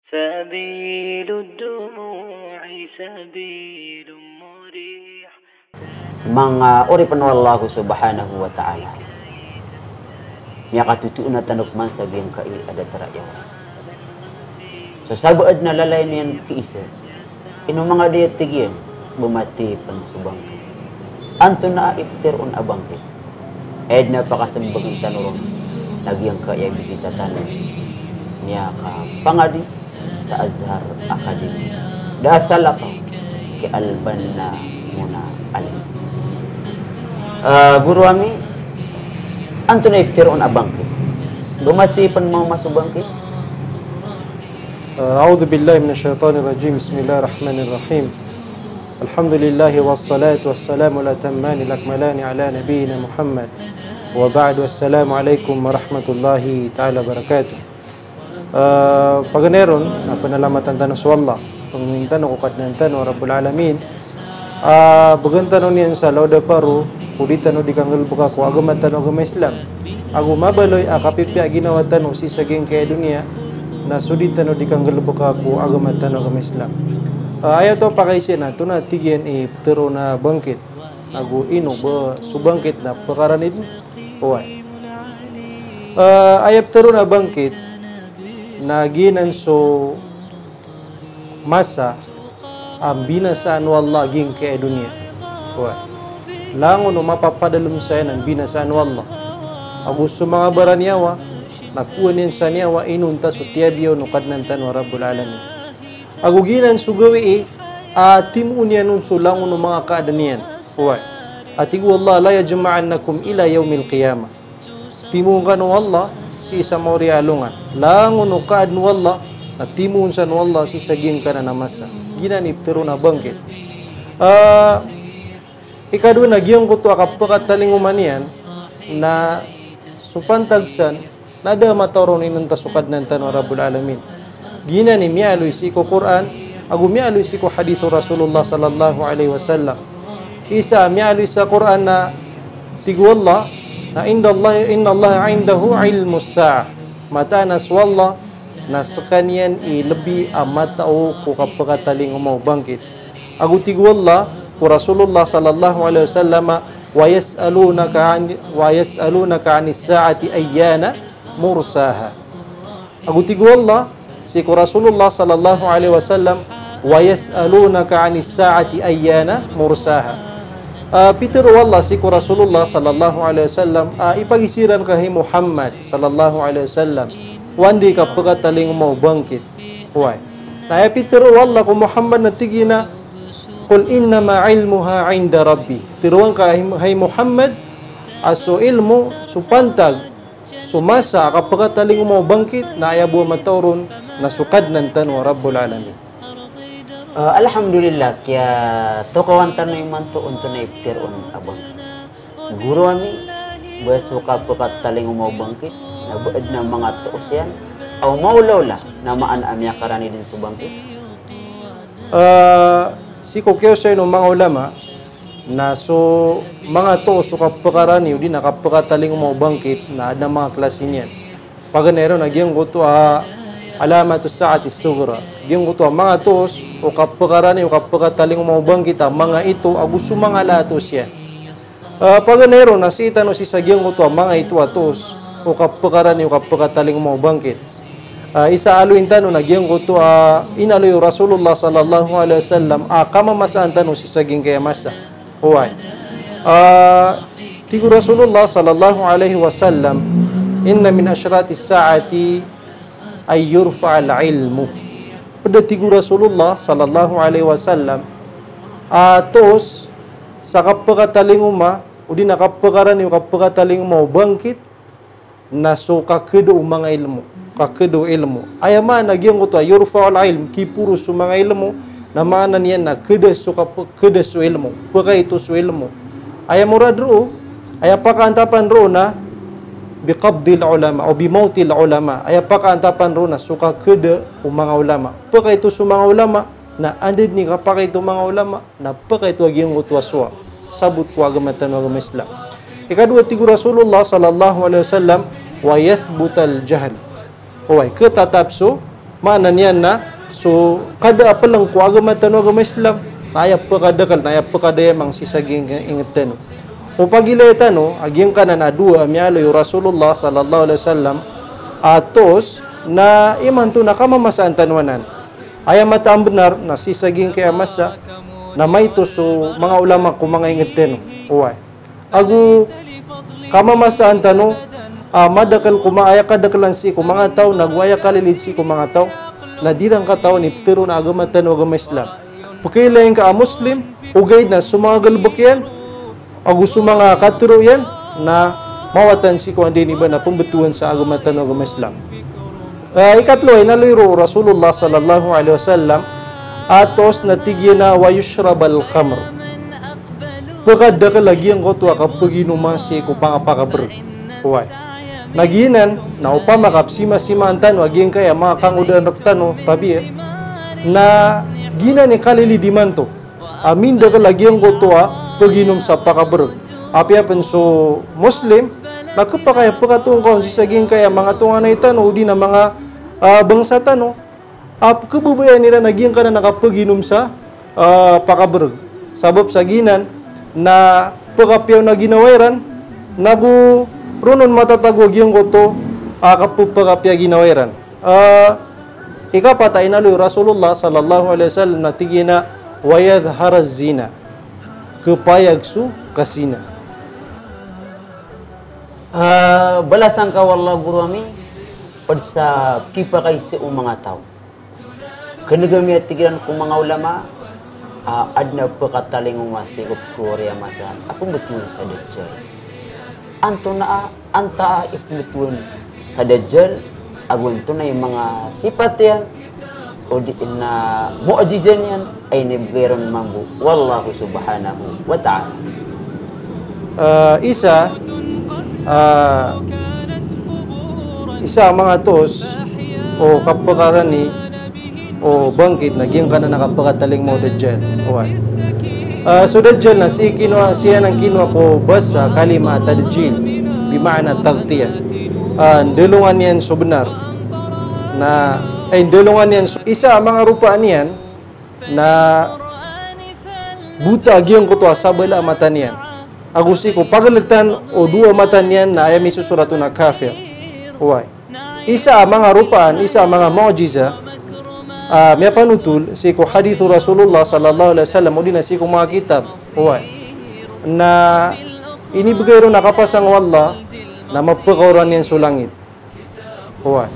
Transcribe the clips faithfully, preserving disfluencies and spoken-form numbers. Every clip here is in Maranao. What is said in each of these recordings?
سبيل الدموع سبيل مريح. Manga oripen o Allah subhanahu wa ta'ala, miyakatotoona tano pman sa giyangkai a datar a iyawas. So sabaad na lalayon iyan kiisa, ino manga di a tig iyan, ba mati pen so bangkit. Antonaa i pteroon a bangkit? Aya den a pakasembegen tano ron na giyangkai a bisita tano, miyakapangadi sa Azhar Academy. Da a salakaw ki Albanna Muna Ali. Ah, guro ami, antonaa i pteroon a bangkit? Ba mati pen mawma so bangkit? Ah, أعوذ بالله من الشيطان الرجيم. بسم الله الرحمن الرحيم. الحمد لله والصلاة والسلام الأتمان الأكملان على نبينا محمد وبعد. السلام عليكم ورحمة الله تعالى وبركاته. Ah, paganay ron na panalamatan tano so Allah, pangnin tano ko Kadnan tano a Rabbul Alamin. Ah, begen tano niyan sa law da paro ko di tano di kanggalebeka ko agama tano a agama Islam. Ago mabaloy a kapipiya a ginawa tano sii sa giyangkai a doniya na so di tano di kanggalebeka ko agama tano a agama Islam. Ah, aya oto a pakaiza na antonaa tig iyan i pteroon a bangkit. Ago ino ba so bangkit na pekara niyan? Oway. Ah, aya pteroon a bangkit na giyanan so masa a mbinasaan o Allah giyangkai a doniya. Oway. Langon o mapapadalem saya na mbinasaan o Allah. Ago so manga baraniyawa na kowaan iyan sa niyawa inonta so tiyabiya on o Kadnan tano a Rabbul Alamin. Ago giyanan so gawii a timoon iyan on so langon o manga kaaden iyan. Oway. A tig o Allah, لا يجمعنكم إلى يوم القيامة. Timoon kano o Allah sii sa maori a alongan. Langon o kaaden o Allah na timoon san o Allah sii sa giyangkanan a masa. Giyanan i pteroon a bangkit. Ah, ikadowa na giyangkoto a kapekatalingoma niyan na so pantag san na da a matao ron inonta so Kadnan tano a Rabbul Alamin. Giyanan i miyaaloy sii ko Qur'an, ago miyaaloy sii ko hadith o Rasulullah sallallahu alaihi wasallam. Isa a miyaaloy sa Qur'an na tig o Allah, na indallahi, innallaha indahu ilmus sa'ah. Mataan a so Allah na sekaniyan i lebi a matao ko kapekatalingoma o bangkit. Ago tig o Allah ko Rasulullah sallallahu alaihi wasallam, wa yas'alunaka an, wa yas'alunaka anis sa'ati ayyana mursaha. Ago tig o Allah sii ko Rasulullah sallallahu alaihi wasallam, wa yas'alunaka anis sa'ati ayyana mursaha. Ah, pitero o Allah sii ko Rasulullah sallallahu alaihi wasallam, ah, ipagiza iran ka hay Muhammad sallallahu alaihi wasallam, o anda i kapekatalingoma o bangkit. Oway. Na aya pitero o Allah ko Muhammad na tig iyan a, qul innama ilmuha inda Rabbi. Teroa ngka hay, hay Muhammad, a so ilmo, so pantag, so masa a kapekatalingoma o bangkit, na aya bo a matao ron na so Kadnan tano a Rabbul Alamin. Ah, alhamdulillah, kiyatokawan tano imanto onto na i pteroon a bangkit. Guro ami, ba so kapekatalingoma o bangkit na ba aden a manga toos iyan a maolaola na maana a miyakarani den so bangkit? Ah, sii ko kiyaosay o manga ulama na so manga toos o kapekarani odi na kapekatalingoma o bangkit na aden a manga klasi niyan. Paganay ron na giyangkoto a alamatus sa'atis sughra. Giyangkoto a manga toos o kapekarani o kapekatalingoma o bangkit a manga ito ago so manga ala a toos iyan. Ah, paganay ron na sii tano sii sa giyangkoto a manga ito a toos o kapekarani o kapekatalingoma o bangkit. Ah, isa a aloyin tano na giyangkoto a inaloy o Rasulullah sallallahu alaihi wasallam a kamamasaan tano sii sa giyangkaya masa. Oway. Ah, tig o Rasulullah sallallahu alaihi wasallam, inna min ashratis sa'ati ay yurfa'al ilmu. Ped a tig o Rasulullah sallallahu alaihi wasallam a toos sa kapekatalingoma odi na kapekarani o kapekatalingoma o bangkit na so kakeda o manga ilmo, kakeda o ilmo. Aya maana giyangkoto a yurfa'ul ilm, kiporo so manga ilmo, na maana niyan na keda so kape-, keda so ilmo, pekaito so ilmo. Aya morad roo, aya pakaantapan roo na biqabdil ulama, o bimautil ulama. Aya pakaantapan roo na so kakeda o manga ulama. Pekaito so manga ulama, na anda den i kapakaito o manga ulama, na pekaito a giyangkoto a sowa sabot ko agama tano a agama Islam. Ikadowa tig o Rasulullah sallallahu alaihi wasallam, wa yathbutal jahl. Oway, ketatap so Maana niyan na so kada a peleng ko agama tano a agama Islam, na aya pekadakel, na aya pekadayamang sii sa giyangkai a inged tano. O pagilaya tano a giyangkanan a dowa a miyaaloy o Rasulullah sallallahu alaihi wasallam a toos, na imanto na kamamasaan tano anan. Aya mataan a benar na sii sa giyangkai a masa na maito so manga ulama ko manga inged tano. Oway. Ago kamamasaan tano a madakel ko ma-, aya kadakelan sii ko manga taw, nago aya kalilid sii ko manga taw, na di iran katawan i petero na agama tano a agama Islam. Pekailay ngka a Muslim, ogaid na so manga galebek iyan ago so manga katero iyan na mawatan sii ko anda ini ba na pembetowan sa agama tano a agama Islam. Ah, ikatlo a inaloy o Rasulullah sallallahu alaihi wasallam a toos na tig iyan a wa yushrabal khamr. Pekadakel a giyangkoto a kapeginoma sii ko pangapakabereg. Oway. Na giyanan na opama ka pesimasimaan tano a giyangkai a manga kangodaan rektano, tabiya, na giyanan i kalilid imanto a mindakel a giyangkoto a peginom sa pakabereg. Apiya pen so Muslim na kepakay a pekatongkaon sii sa giyangkai a manga tonganay tano odi na manga, ah, bangsa tano a kebabayaan iran a giyangkanan a kapeginom sa, ah, pakabereg. Sabap sa giyanan na pekapiya on a ginawa iran, nago ron on matatago a giyangkoto a kapepekapiya a ginawa iran. Ah, ikapat a inaloy o Rasulullah sallallahu alaihi wasallam na tig iyan a wa yadhhara zina. Kepayag so kazina. Ah, balasan ka o Allah, guro ami, ped sa kipakaiza o manga taw. Keneg ami a tig iran ko manga ulama a aden a pekatalingoma sii ko pekowari a masa a pembetowan sa Dajjal. Antonaa, antaa i pembetowan sa Dajjal, ago antonaa i manga sipat iyan, odi na mu'jiza niyan a inibegay ron mambo o Allah subhanahu wa ta'ala. Ah, isa, ah, isa a manga toos o kapekarani o bangkit na giyangkanan a kapekatalingoma o Dajjal. Oway. Ah, so Dajjal na sii kinowa, sii anan kinowa ko basa kalima tadjil, bima'na taghtiyah. Ah, ndelongan iyan so benar. Na, ay, ndelongan iyan so, isa a manga ropaan iyan na bota a giyangkoto a sabala a mata niyan. Ago sii ko pageletan o dowa a mata niyan na aya misosorat on a kafir. Oway. Isa a manga ropaan, isa a manga mu'jiza, ah, miyapanotol sii ko hadith o Rasulullah sallallahu alaihi wasallam, odi na sii ko manga kitab. Oway. Na inibegay ron a kapasang o Allah, na mapekaoran iyan so langit. Oway.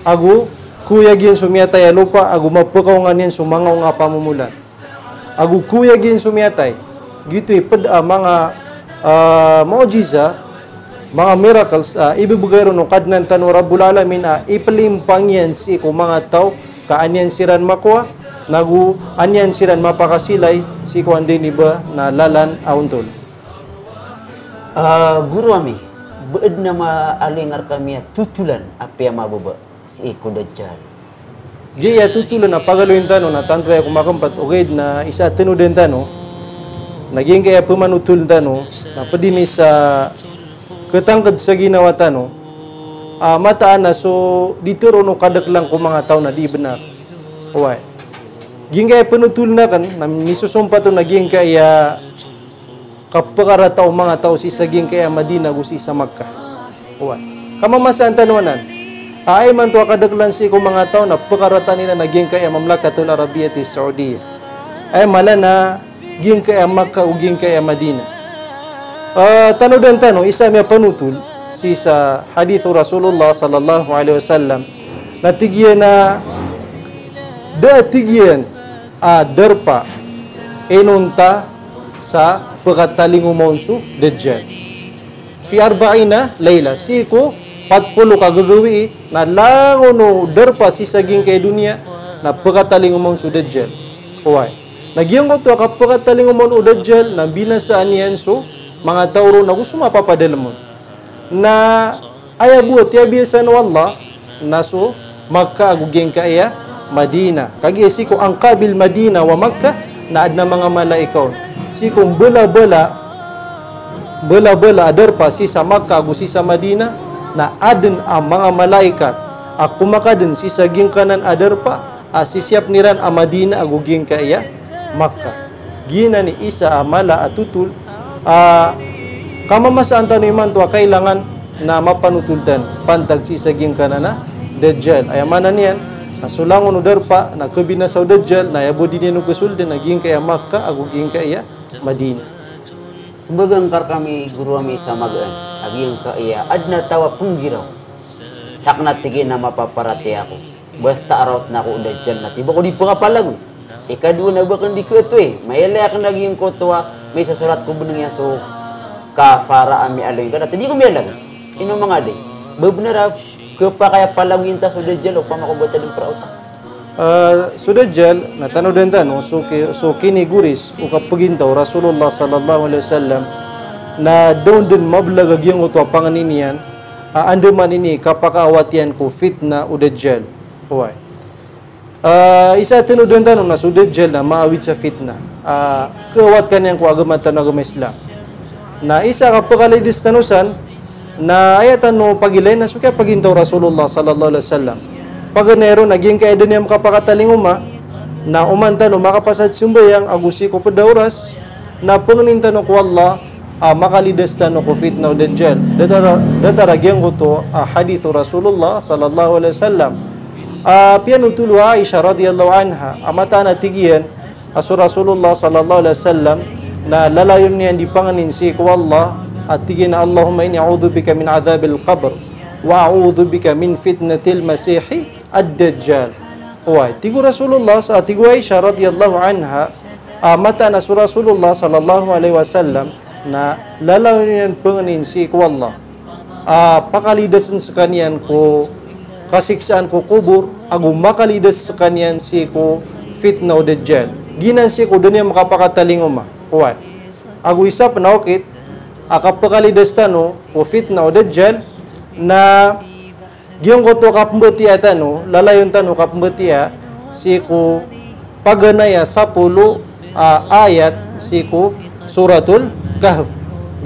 Ago koyag iyan so miyatay a lopa, ago mapekaongan iyan so manga onga a pamomolan. Ago koyag iyan so miyatay. Giyoto i ped a manga, ah, mu'jiza, manga miracles, ah, ibebegay ron o Kadnan tano Rabbul Alamin, ah, ipelimpang iyan sii ko manga taw ka an iyan siran makowa, nago an iyan siran mapakasilay sii ko anda ini ba na lalan a ontol. Ah, guro ami, ba aden a maaloy nga rekami a totolan a piyamababa sii ko Dajjal? Giya totolan a pagaloyin tano na tanto aya ko makempat, ogaid na isa a tenoden tano, na giyangkaya pemanotolen tano, na ped ini sa ketangked sa ginawa tano, ah, mataan a so di tero on o kadakelan ko manga taw na di benar. Oway. Giyangkaya penotolen aken, na misosompat on a giyangkaya kapekarata o manga taw sii sa giyangkaya Madina ago sii sa Makkah. Oway. Kamamasaan tano anan. Aya imanto a kadakelan sii ko manga taw na pekarataan iran a giyangkaya Mamlakatul Arabiyatis Saudiyah. Aya mala na giyangkaya Makkah ago giyangkaya Madina. Ah, tanodan tano, isa a miyapanotol sii sa hadith o Rasulullah sallallahu alaihi wasallam. Na tig iyan a da a tig iyan a darpa inonta sa pekatalingoma on so Dajjal. Fi arba'ina layla, sii ko pat polo ka gagawii, na langon o darpa sii sa giyangkaya doniya, na pekatalingoma on so Dajjal. Oway. Na giyangkoto a kapekatalingoma on o Dajjal, na binasaan iyan so manga taw ron ago so mapapadalem on. Na aya bo a tiyabiyasaan o Allah na so Makkah ago giyangkaya Madinah. Kagiya sii ko anqabil Madinah wa Makkah na aden a manga malaika on. Sii ko mbelabela, mbelabela a darpa sii sa Makkah ago sii sa Madinah na aden a manga malaikat a komakadn sii sa giyangkanan a darpa a sisiyapn iran a Madinah ago giyangkaya Makkah. Giyanan i isa a mala a totol a kamamasaan tano imanto a kailangan na mapanotol tano pantag sii sa giyangkanan a Dajjal. Aya maana niyan na so langon o darpa na khabinasa o Dajjal, na aya bo di niyan on khasoldn na giyangkaya Makkah ago giyangkaya Madinah. Smbag angka rkami goro ami sa magaan a giyangkaya adn a taw a pnggiraw. Sakn a tig iyan a mapaparatiyaya ako basta a raotn ako o Dajjal na tiba ko di pkhapalagoy. Ikadowa na ba akn di khaatoy, mailay akn a giyangkoto a maisosorat ko bnng iyan so kafara a miyaaloy ngka na tig iyan ko miyalagoy. Ino manga di ba bnar a khapakay a palagoyin ta so Dajjal opama ko ba ta dn praota? Ah, so Dajjal na tanodan tano so ki-, so kinigoris o kapagintaw o Rasulullah sallallahu alaihi wasallam na da on dn mablag a giyangkoto a pangnin iyan a andamanaya i kapakaawat iyan ko fitnah o Dajjal. Oway. Ah, isa a tanodan tano na so Dajjal na maawid sa fitnah. Ah, kaawat ka niyan ko agama tano a agama Islam. Na isa a kapakalidas tano san, na aya tano pagilayn na so kiyapagintaw o Rasulullah sallallahu alaihi wasallam. Paganay ron na giyangkaya da niyan makapakatalingoma, na oman tano makapasad sambayang ago sii ko pd a oras, na pangnin tano ko Allah a makalidas tano ko fitnah o Dajjal. Datar a, datar a giyangkoto a hadith o Rasulullah sallallahu alaihi wasallam. A, piyanotol o Aisha radhiyallahu anha a mataan a tig iyan a so Rasulullah sallallahu alaihi wasallam na lalayon iyan di pangnin sii ko Allah a tig iyan a, "Allahumma inni a'udhu bika min adhabil qabr wa a'udhu bika min fitnatil masihid dajjal." Oway, tig o Rasulullah sa, tig o Aisha radhiyallahu anha a mataan a so Rasulullah sallallahu alaihi wasallam na lalayon iyan pangnin sii ko Allah a pakalidasn skaniyan ko kasiksaan ko kobor, ago makalidas skaniyan sii ko fitnah o Dajjal. Giyanan sii ko da niyan makapakatalingoma. Oway. Ago isa pn a okit a kapakalidas tano ko fitnah o Dajjal na giyangkoto a kapmbatiyaa tano, lalayon tano kapmbatiyaa sii ko paganay a sapolo a ayat sii ko Suratul Kahf.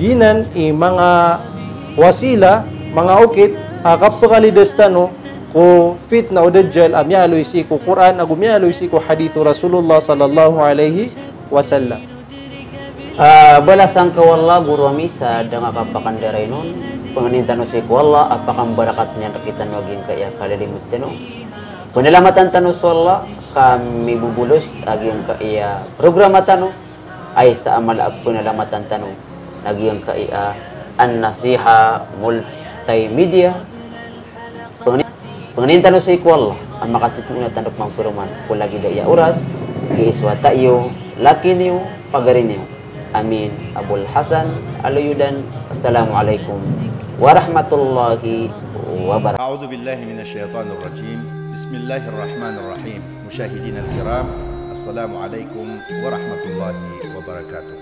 Giyanan i manga wasila, manga okit a kapakalidas tano ko fitnah o Dajjal a miyaaloy sii ko Qur'an ago miyaaloy sii ko hadith o Rasulullah sallallahu alaihi wasallam. Ah, balasan ka o Allah goro ami sa da nga kapakandarainon. Pangnin tano sii ko Allah a pakambarakatn iyan rktano a giyangkaya kalilimod tano. Pnalamatan tano so Allah ka mibobolos a giyangkaya programa tano a isa a mala a pnalamatan tano na giyangkaya An-Nasiha Multimedia. Pangnin, pangnin tano sii ko Allah a makatotona tano pman paroman ko lagid aya oras, giya so wata iyo, laki niyo, pagari niyo. Amin. Abul Hasan Aloyudan. Assalamu alaikum warahmatullahi wabarakatuh. أعوذ بالله من الشيطان الرجيم. بسم الله الرحمن الرحيم. مشاهدينا الكرام، السلام عليكم ورحمة الله وبركاته.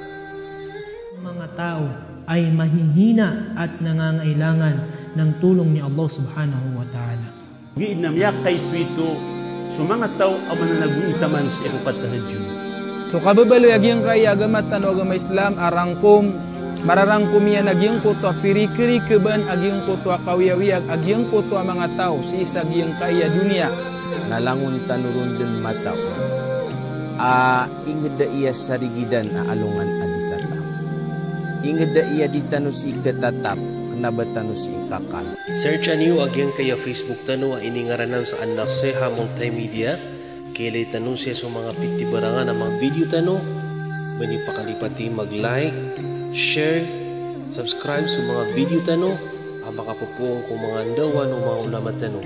Manga taw ay mahihina at nangangailangan ng tulong ni Allah Subhanahu wa Ta'ala. Giya na miyakaitoito so manga taw a mananagontaman sii ko katahajjud. So kababaloy a giyangkaya agama tano a agama Islam a rangkom, mararangkom iyan a giyangkoto a pirikrikban a giyangkoto a kawiyawiyag a giyangkoto a manga taw sii sa giyangkaya doniya. Na langon tano ron dn mataw a ingd a aya sarigidan a alongan a di tatap. Ingd a aya di tano sii khatatap, kna ba tano sii kakal. Search-an iyo a giyangkaya Facebook tano a iningaranan sa An-Nasiha Multimedia. Kailay tano sii so manga pitibarangan a manga video tano. Ba niyo pakalipati mag-like, share, subscribe so manga video tano a makapopoon ko manga ndawan o manga ulama tano.